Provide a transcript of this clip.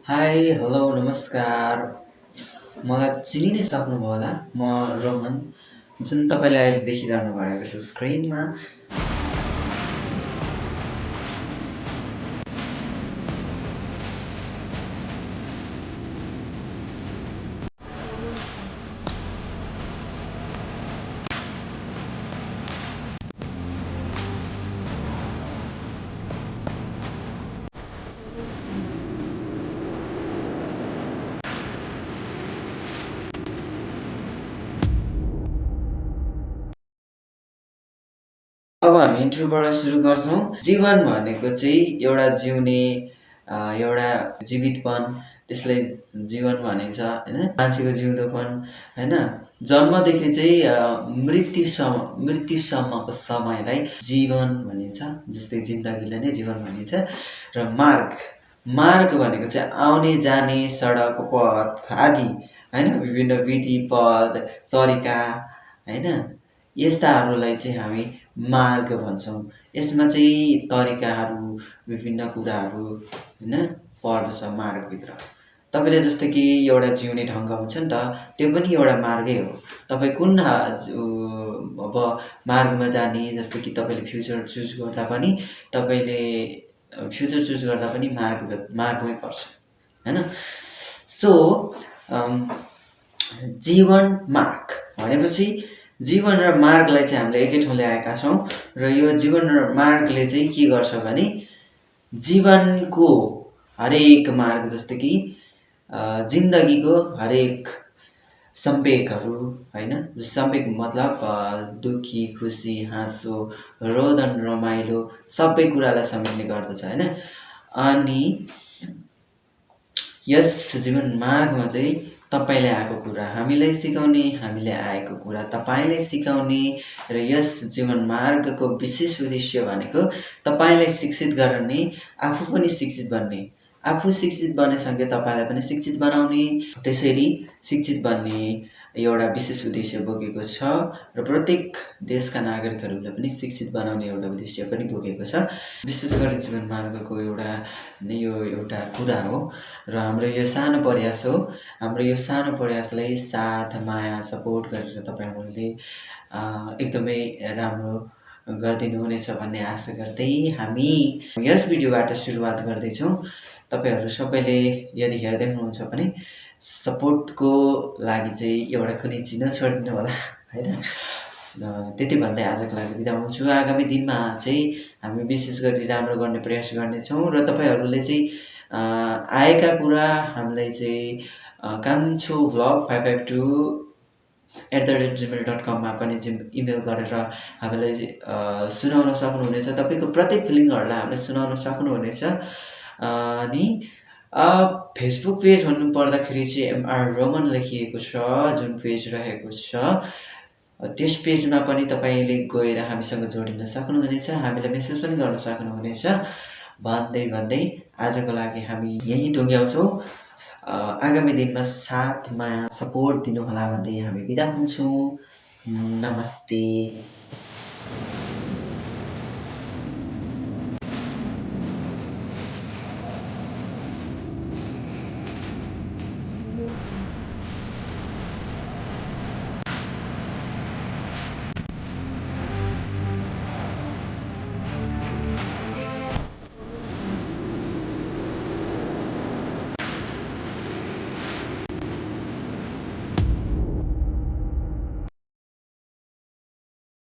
High, hello, नमस्कार। मलाई चिनि नै सक्नुभयो होला। म रोहन, जुन तपाईँले अहिले देखिरहनु भएको छ स्क्रिनमा। अब हामी इन्ट्रोबाट सुरु गर्छौँ। जीवन भनेको चाहिँ एउटा जिउने एउटा जीवितपन, त्यसलाई जीवन भनिन्छ होइन। मान्छेको जिउँदोपन होइन। जन्मदेखि चाहिँ मृत्युसम्मको समयलाई जीवन भनिन्छ। जस्तै जिन्दगीलाई नै जीवन भनिन्छ। र मार्ग मार्ग भनेको चाहिँ आउने जाने सडक पथ आदि होइन, विभिन्न विधि पद तरिका होइन, यस्ताहरूलाई चाहिँ हामी मार्ग भन्छौँ। यसमा चाहिँ तरिकाहरू, विभिन्न कुराहरू होइन पर्दछ मार्गभित्र। तपाईँले जस्तै कि एउटा जिउने ढङ्ग हुन्छ नि त, त्यो पनि एउटा मार्गै हो। तपाईँ कुन अब मार्गमा जाने, जस्तै कि तपाईँले फ्युचर चुज गर्दा पनि मार्गमै पर्छ होइन। सो जीवन मार्ग भनेपछि जीवन र मार्गलाई चाहिँ हामीले एकै ठाउँ ल्याएका छौँ। र यो जीवन र मार्गले चाहिँ के गर्छ भने जीवनको हरेक मार्ग, जस्तै कि जिन्दगीको हरेक सम्वेकहरू होइन। सम्वेक मतलब दुःखी खुसी हाँसो रोदन रमाइलो सबै कुरालाई समेट्ने गर्दछ होइन। अनि यस जीवन मार्गमा चाहिँ तपाईँले आएको कुरा हामीलाई सिकाउने, हामीले आएको कुरा तपाईँलाई सिकाउने र यस जीवन मार्गको विशेष उद्देश्य भनेको तपाईँलाई शिक्षित गराउने, आफू पनि शिक्षित बन्ने, आफू शिक्षित बनेसँगै तपाईँलाई पनि शिक्षित बनाउने, त्यसरी शिक्षित बन्ने एउटा विशेष उद्देश्य बोकेको छ। र प्रत्येक देशका नागरिकहरूलाई पनि शिक्षित बनाउने एउटा उद्देश्य पनि बोकेको छ। विशेष गरी जीवन मार्गको यो एउटा कुरा हो। र हाम्रो यो सानो प्रयास हो। हाम्रो यो सानो प्रयासलाई साथ माया सपोर्ट गरेर तपाईँहरूले एकदमै राम्रो गरिदिनु हुनेछ भन्ने आशा गर्दै हामी यस भिडियोबाट सुरुवात गर्दैछौँ। तपाईँहरू सबैले यदि हेर्दै हुनुहुन्छ भने सपोर्टको लागि चाहिँ एउटा कुनै चिज नछोडिदिनु होला होइन। त्यति भन्दै आजको लागि बिदा हुन्छु। आगामी दिनमा चाहिँ हामी विशेष गरी राम्रो गर्ने प्रयास गर्नेछौँ। र तपाईँहरूले चाहिँ आएका कुरा हामीलाई चाहिँ कान्छो vlog552@gmail.com मा पनि इमेल गरेर हामीलाई सुनाउन सक्नुहुनेछ। तपाईँको प्रत्येक फिलिङहरूलाई हामीलाई सुनाउन सक्नुहुनेछ। अनि फेसबुक पेज भन्नु पर्दाखेरि चाहिँ MR रोमन लेखिएको छ, जुन पेज रहेको छ त्यस पेजमा पनि तपाईँले गएर हामीसँग जोडिन सक्नुहुनेछ, हामीलाई मेसेज पनि गर्न सक्नुहुनेछ। भन्दै आजको लागि हामी यहीँ टुङ्ग्याउँछौँ। आगामी दिनमा साथ माया सपोर्ट दिनुहोला भन्दै हामी बिदा हुन्छौँ। नमस्ते।